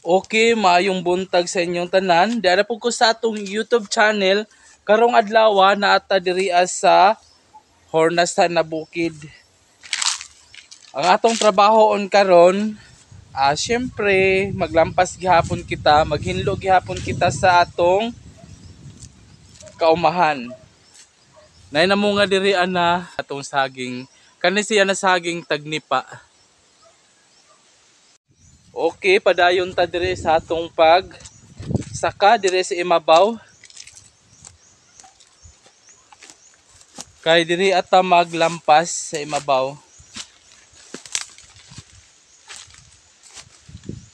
Okay, maayong buntag sa inyong tanan. Diara po ko sa atong YouTube channel. Karong adlaw naata diri sa Hornasan na bukid. Ang atong trabaho on karon, syempre maglampas gihapon kita, maghinlo gihapon kita sa atong kaumahan. Nay na mo nga diri ana atong saging. Kani siya na saging tagnipa. Okay, padayon ta diri sa atong pag saka diri sa imabaw. Kay diri ata maglampas sa imabaw.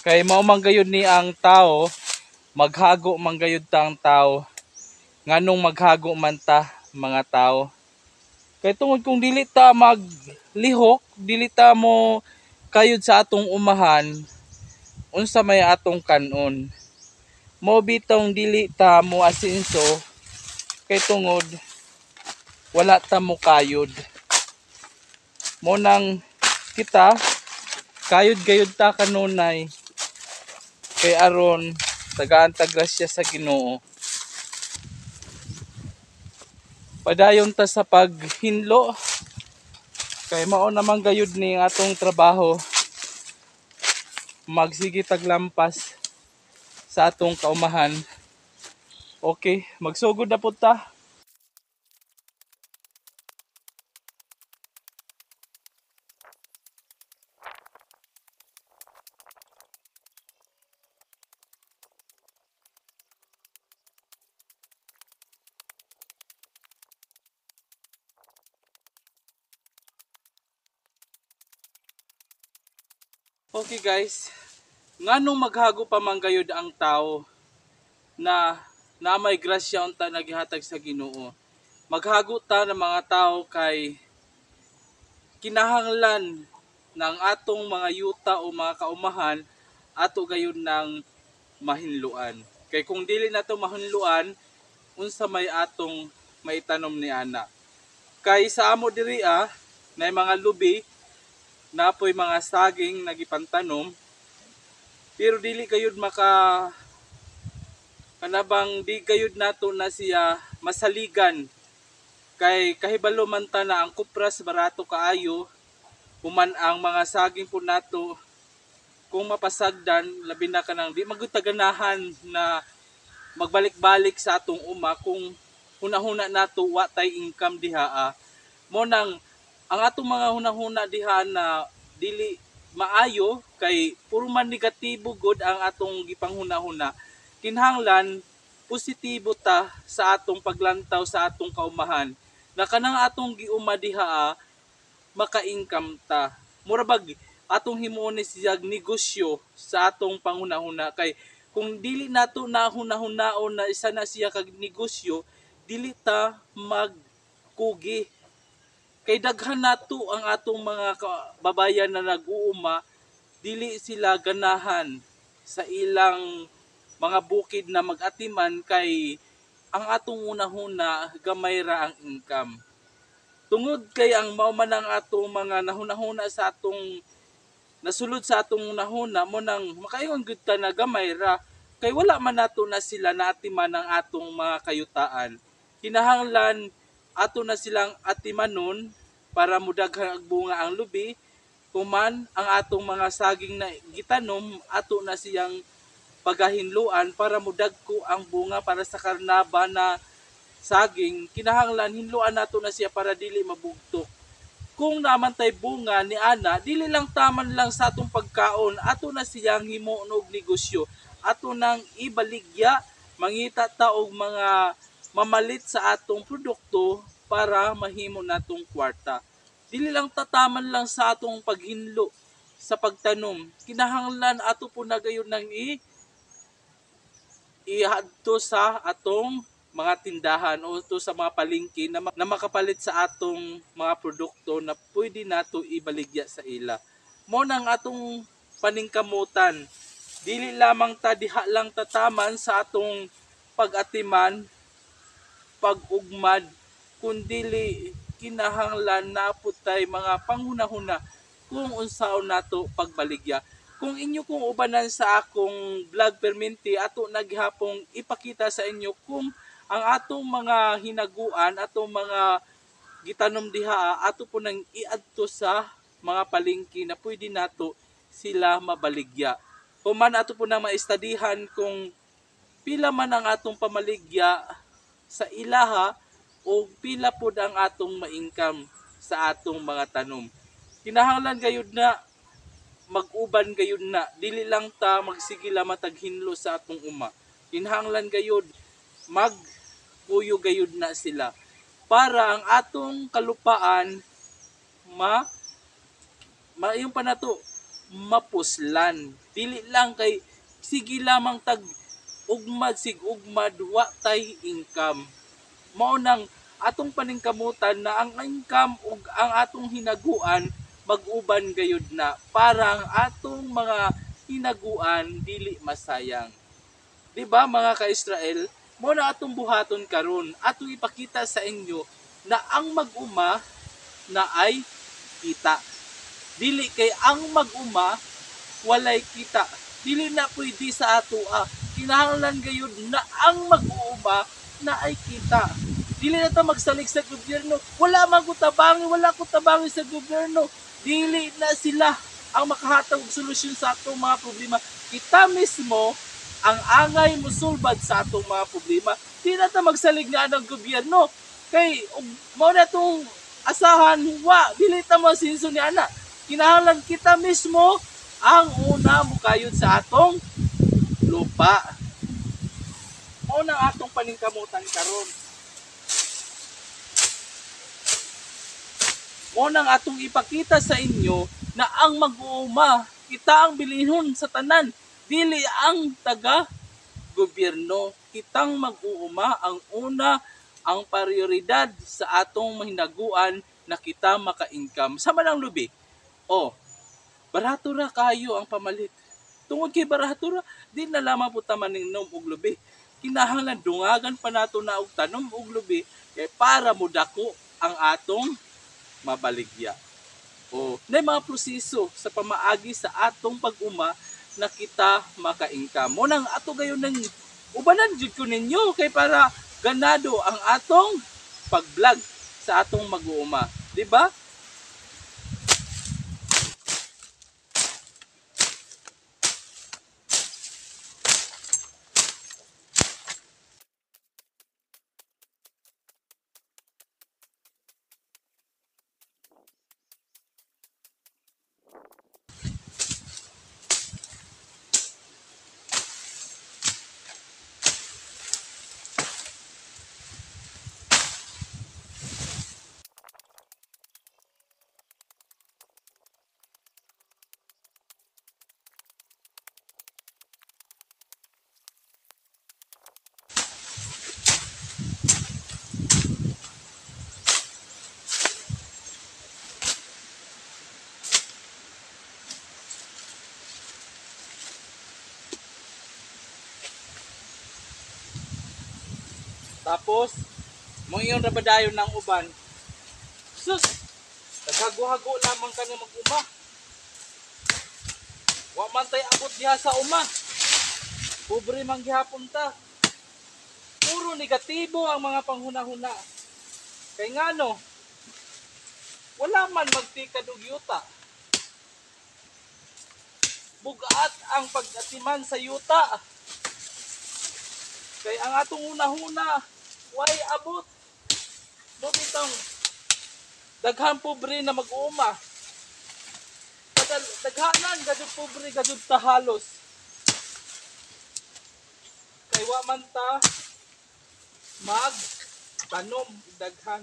Kay mao man gayud ni ang tao, maghago man gayud ta ang tao. Nganong maghago man ta mga tao? Kay tungod kung dili ta maglihok, dili ta mo kayod sa atong umahan, unsa may atong kanon. Mao bitong dili ta mo asenso kay tungod wala ta mo kayod. Mo nang kita kayod gayud ta kanunay kay aron tagaan ta grasya sa Ginoo. Padayon ta sa paghinlo kay mao naman gayud ni ang atong trabaho, magsige taglampas sa atong kaumahan. Okay, magsugod na pud ta. Okay guys, nganong maghago pa man gayud ang tao na may grasya unta nagihatag sa Ginoo. Maghago ta ng mga tao kay kinahanglan ng atong mga yuta o mga kaumahan ato gayud ng mahinluan. Kay kung dili nato mahinluan, unsa may atong maitanom ni ana. Kay sa amo diri na mga lubi, napoy mga saging nagipantanom, pero dili gayud maka kanabang di gayud nato na siya masaligan kay kahibalo man ta na ang kupras barato kaayo, human ang mga saging po nato kung mapasagdan labi na kanang di magud taganahan na magbalik-balik sa atong uma kung hunahuna nato wa tay income diha. Mo nang ang atong mga hunahuna diha na dili maayo kay puro man negatibo gud ang atong gipanghunahuna. Kinahanglan positibo ta sa atong paglantaw sa atong kaumahan na kanang atong giuma diha maka-income ta. Mura bag atong himuon ni siyag negosyo sa atong panghunahuna kay kung dili nato nahuna-hunaon na isa na siya kag negosyo, dili ta magkugi. Kay daghan nato ang atong mga kababayan na nag-uuma, dili sila ganahan sa ilang mga bukid na mag-atiman kay ang atong unahuna gamay ra ang income. Tungod kay ang mao man ang atong mga nahunahuna sa atong nasulod sa atong unahuna mo nang makaingon gud ta na gamay ra kay wala man nato na sila naatiman ang atong mga kayutaan. Kinahanglan ato na silang atimanon para mudaghan og bunga ang lubi, human ang atong mga saging na gitanom ato na siyang pagahinluan para mudagko ang bunga para sa karnaba na saging. Kinahanglan hinluan nato na siya para dili mabugtok. Kung naman tay bunga ni ana, dili lang taman lang sa atong pagkaon, ato na siyang himuon og negosyo, ato nang ibaligya, mangita ta og mga mamalit sa atong produkto para mahimo natong kwarta. Dili lang tataman lang sa atong paghinlo sa pagtanom. Kinahanglan ato po na gayon nang ihadto sa atong mga tindahan o to sa mga palengke na makapalit sa atong mga produkto na pwede nato ibaligya sa ila. Mo nang atong paningkamutan. Dili lamang ta diha lang tataman sa atong pag-atiman, pag-ugmad, kundili kinahanglan na pud tay mga panghunahuna kung unsaon nato pagbaligya. Kung inyo kong ubanan sa akong vlog perminti, ato naghapong ipakita sa inyo kung ang atong mga hinaguan, atong mga gitanom diha, ato po nang iadto sa mga palengke na pwede nato sila mabaligya. Human ato po nang maistadihan kung pila man ang atong pamaligya sa ilaha o pila pod ang atong ma-income sa atong mga tanom. Kinahanglan gayud na mag-uban gayud na, dili lang ta magsige lamang taghinlo sa atong uma. Kinahanglan gayud magpuyo gayud na sila para ang atong kalupaan maayong pa nato mapuslan. Dili lang kay sige lamang tag ugmad sig ugmad, wa tay income. Mao nang atong paningkamutan na ang income ug ang atong hinaguan mag-uban gayud na para ang atong mga hinaguan dili masayang. Di ba mga ka-Israel? Mao na atong buhaton karon, atong ipakita sa inyo na ang mag-uma na ay kita. Dili kay ang mag-uma walay kita. Dili na pwede sa atoa. Kinahanglan gayud na ang mag-uuma na ay kita. Dili na ta magsalig sa gobyerno. Wala man ko tabangi, wala ko tabangi sa gobyerno. Dili na sila ang makahatag og solusyon sa atong mga problema. Kita mismo ang angay musulbad sa atong mga problema. Di na ta magsalig nga ng gobyerno. Kay mao na tong asahan, wa dili ta masinso ni ana. Kinahanglan kita mismo ang una mukayod sa atong lupa. Mao na atong paningkamutan karon. Mao nang atong ipakita sa inyo na ang mag-uuma, kita ang bilihon sa tanan, dili ang taga gobyerno. Kitang mag-uuma ang una, ang prioridad sa atong mahinaguan na kita maka-income. Sama lang lubi. O, barato ra kayo ang pamalit. Tungod kay barato ra, di na lamang po ta maningnom og lubi. Kinahanglan dungagan pa nato na og tanom og lubi kay para modako ang atong mabaligya. O, na mga proseso sa pamaagi sa atong pag-uma na kita maka-income. Mo nang ato gayon ng ubanan jud ko ninyo kay para ganado ang atong pag-vlog sa atong mag-uuma, di ba? Tapos, moingon ra ba dayon ng uban? Sus, naghago-hago lamang ka nga mag-uma. Wa man tay abot diha sa uma. Pobre man gihapon ta. Puro negatibo ang mga panghuna-huna. Kay ngano, wala man magtikad og yuta. Bugat ang pag-atiman sa yuta. Kay ang atong una-huna, way abot. Do bitong daghan pobre na mag-uuma. Daghanan gadud pobre gadud ta halos. Kay wa man ta mag tanom daghan.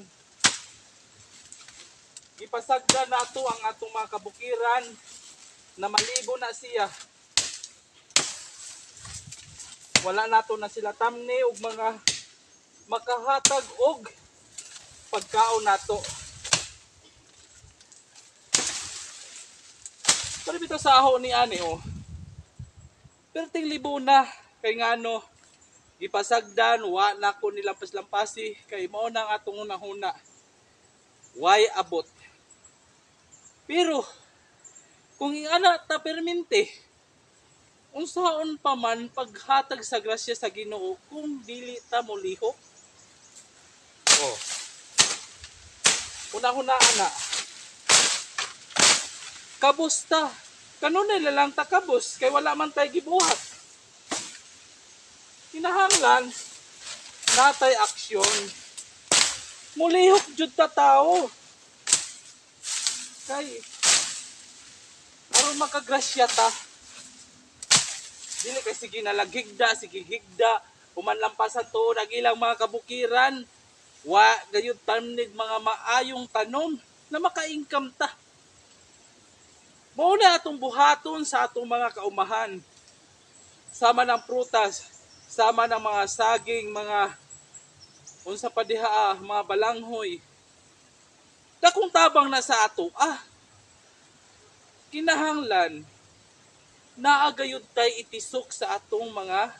Gipasagda nato ang atong mga kabukiran na malibo na siya. Wala nato na sila tamni og mga makahatag og pagkaon nato. Pero bitaw sa aho ni ani oh. Perting libo na kay ngano gipasagdan wa na ko nilampas-lampasi kay mao na ang atong hunahuna. Way abot. Pero kung ingana ta permente Unsaon pa man paghatag sa grasya sa Ginoo kung dili ta molihok? Oh. Una-hunaan na. Kabos ta. Kanunay lang ta kabos kay wala man tay gibuhat. Kinahanglan natay aksyon. Mulihok jud ta tao. Kay aron makagrasya ta. Dili kay sige nalaghigda, sige higda, human lampasan tuod ang ilang mga kabukiran. Wa gayud tamnig mga maayong tanom na maka-income ta. Mao na atong buhaton sa atong mga kaumahan. Sama ng prutas, sama ng mga saging, mga unsa pa diha, mga balanghoy. Dakong tabang na sa ato, kinahanglan naa gayud tay itisok sa atong mga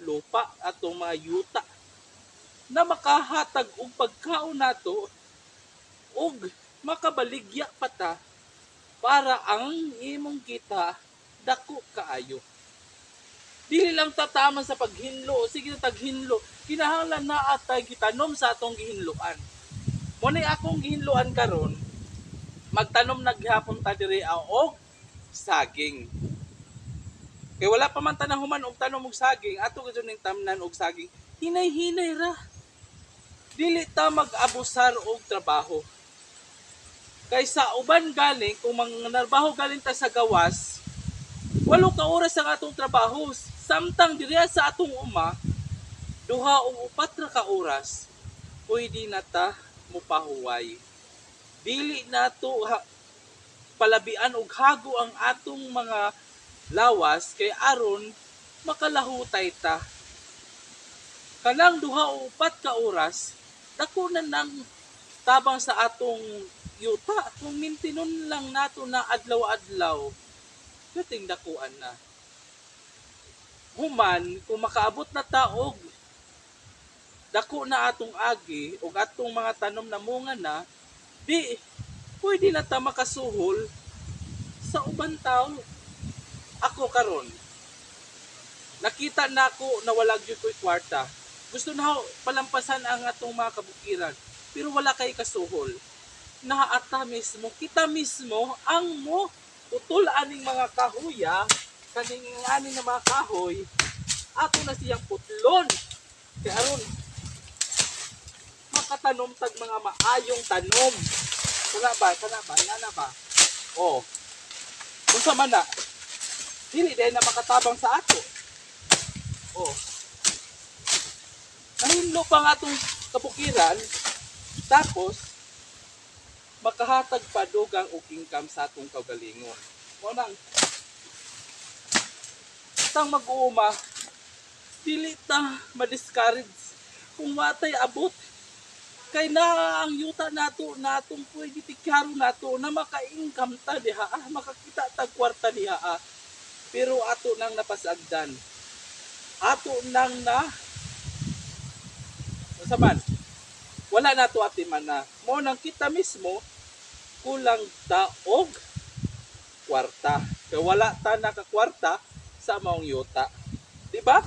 lupa, atong mga yuta na makahatag og pagkaon nato og makabaligya pa ta para ang imong kita dako kaayo. Dili lang tataman sa paghinlo, sige na taghinlo, kinahanglan naa tay gitanom sa atong gihinloan. Mo ni akong gihinloan karon, magtanom na gihapon ta diri og saging. Kay wala pa man tanang human og tanom og saging, ato gyud ning tamnan og saging. Hinay-hinay ra. Dili ta mag-abusar og trabaho. Kay sa uban galing, kung mangnarbaho galing ta sa gawas, 8 ka oras ang atong trabaho. Samtang diriya sa atong uma, 2 o 4 ra ka oras, pwede na ta mopahuway. Dili na to palabian og hago ang atong mga lawas kay aron makalahutay ta. Kanang 2 o 4 ka oras, dako na nang tabang sa atong yuta. Kung mintinon lang nato na adlaw-adlaw, dating dakuan na. Human, kung makaabot na ta og dako na atong agi og atong mga tanom na munga na, di pwede na ta makasuhol sa uban tawo. Ako karon, nakita na ako na wala gyud ko'y kwarta. Gusto na ho palampasan ang atong mga kabukiran, pero wala kay kasuhol. Naata mismo, kita mismo ang mo putol aning mga kahuya, kaning aning nga mga kahoy, ato na siyang putlon. Kay aron makatanom tag mga maayong tanom. Kana ba? Kana ba? Ingana ba? Oh. Unsa man na? Dili dahil na makatabang sa ato. Oh. Nahinlo pa nga atong kabukiran, tapos makahatag pa dugang og income sa atong kaugalingon. Mao nang tang mag-uuma, dili ta ma-discourage kung watay abot. Kay na ang yuta nato, natong pwede tikyaro nato na maka-income ta diha, makakita tag kwarta diha. Pero ato nang napasagdan. Ato nang na unsa man? Wala nato atiman na. Mao nang kita mismo kulang ta og kwarta. Kay wala ta nakakwarta sa maong yuta. Di ba?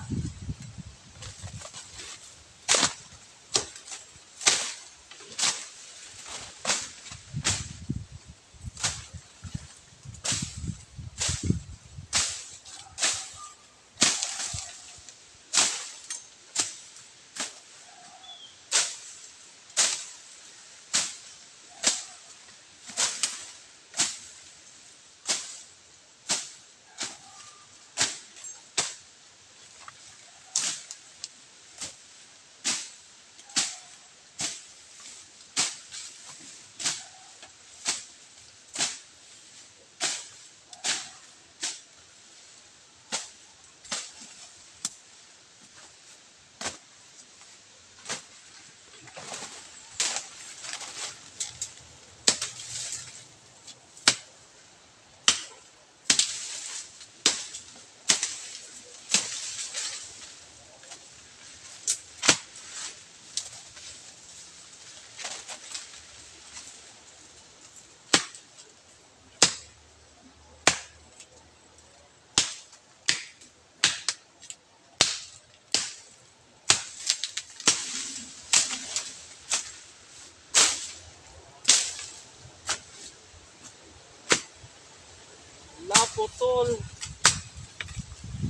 putol,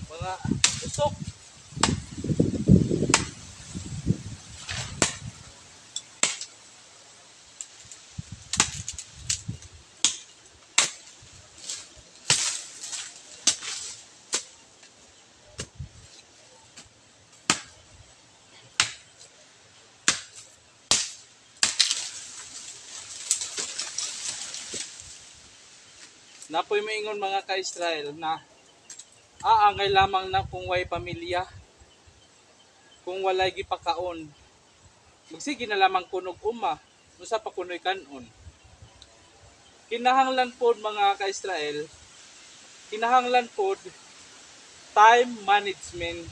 mga usok. Napoy moingon mga ka-Israel na aangay lamang na kung way pamilya, kung walay gipakaon, magsige na lamang kunog uma, unsa pa kunoy kanon. Kinahanglan pod mga ka-Israel, kinahanglan pod time management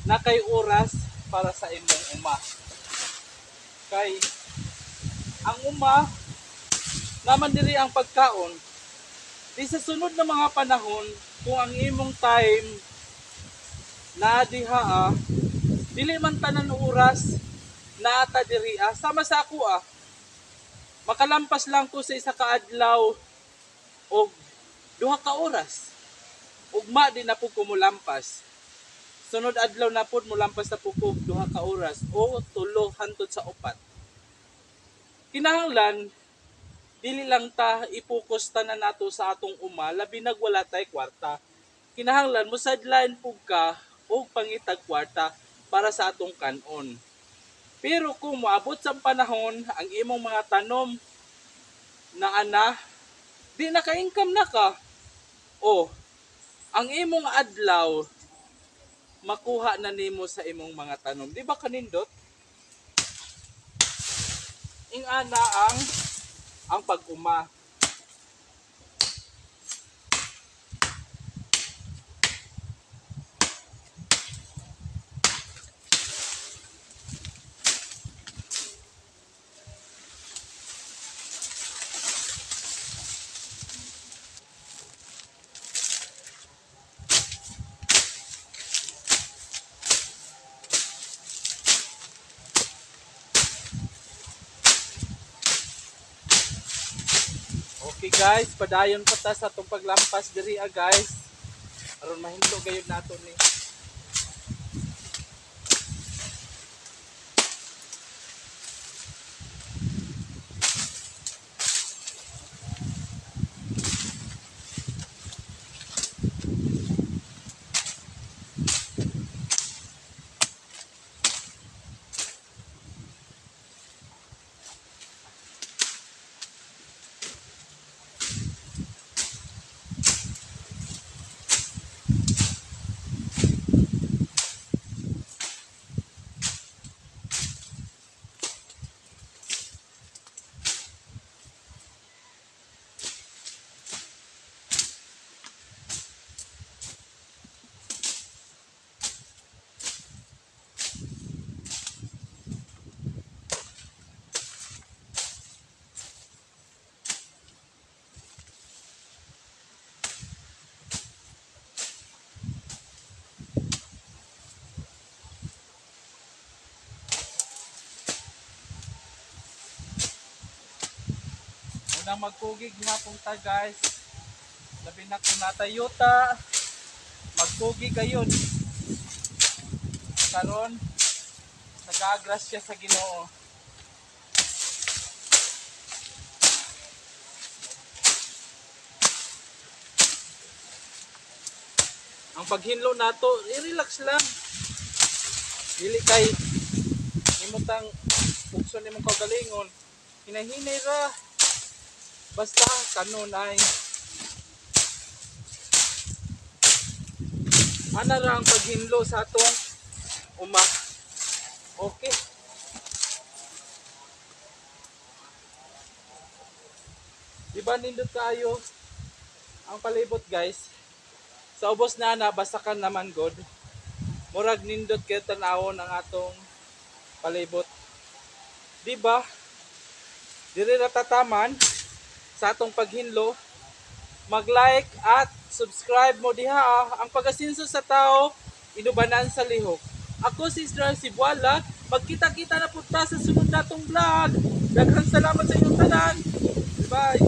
na kay oras para sa imong uma. Kay ang uma naman diri ang pagkaon. Di sa sunod na mga panahon, kung ang imong time na diha, dili man tanan oras naata diri, sama sa ako makalampas lang ko sa isa ka adlaw og 2 ka oras. Ugma di na pud ko molampas. Sunod adlaw na pud molampas na pud ko og 2 ka oras o 3 hantod sa 4. Kinahanglan dili lang ta i-focus tanan nato sa atong uma, labi nag wala tay kwarta. Kinahanglan mo sideline pug ka og pangitag kwarta para sa atong kanon. Pero kung moabot sa panahon ang imong mga tanom na ana, di na ka-income na ka. O ang imong adlaw makuha na nimo sa imong mga tanom. Di ba kanindot? Ing-ana ang pag-uma. Okay guys, padayon pa ta sa atong paglampas diri guys. Aron mahinlo gayud nato ni. Unang magkugig gihapon ta guys. Labi na kung natayuta, magkugi kayon. Karon nagagrasya sa Ginoo. Ang paghinlo nato, i-relax lang. Dili kay imutang pugson nimong kaugalingon. Hinahinay ra. Basta kanunay. Ana ra ang paghinlo sa atong uma. Okay. Diba nindot kayo ang palibot guys? Sa ubos na na basakan naman god. Murag nindot kay tan-awon ang atong palibot. Diba? Diri ra tataman sa atong paghinlo. Mag-like at subscribe mo diha. Ang pag-asinso sa tao inubanan sa lihok. Ako si Israel Sibuala. Magkita-kita na punta sa sunod natong vlog. Daghang salamat sa inyong tanan. Bye.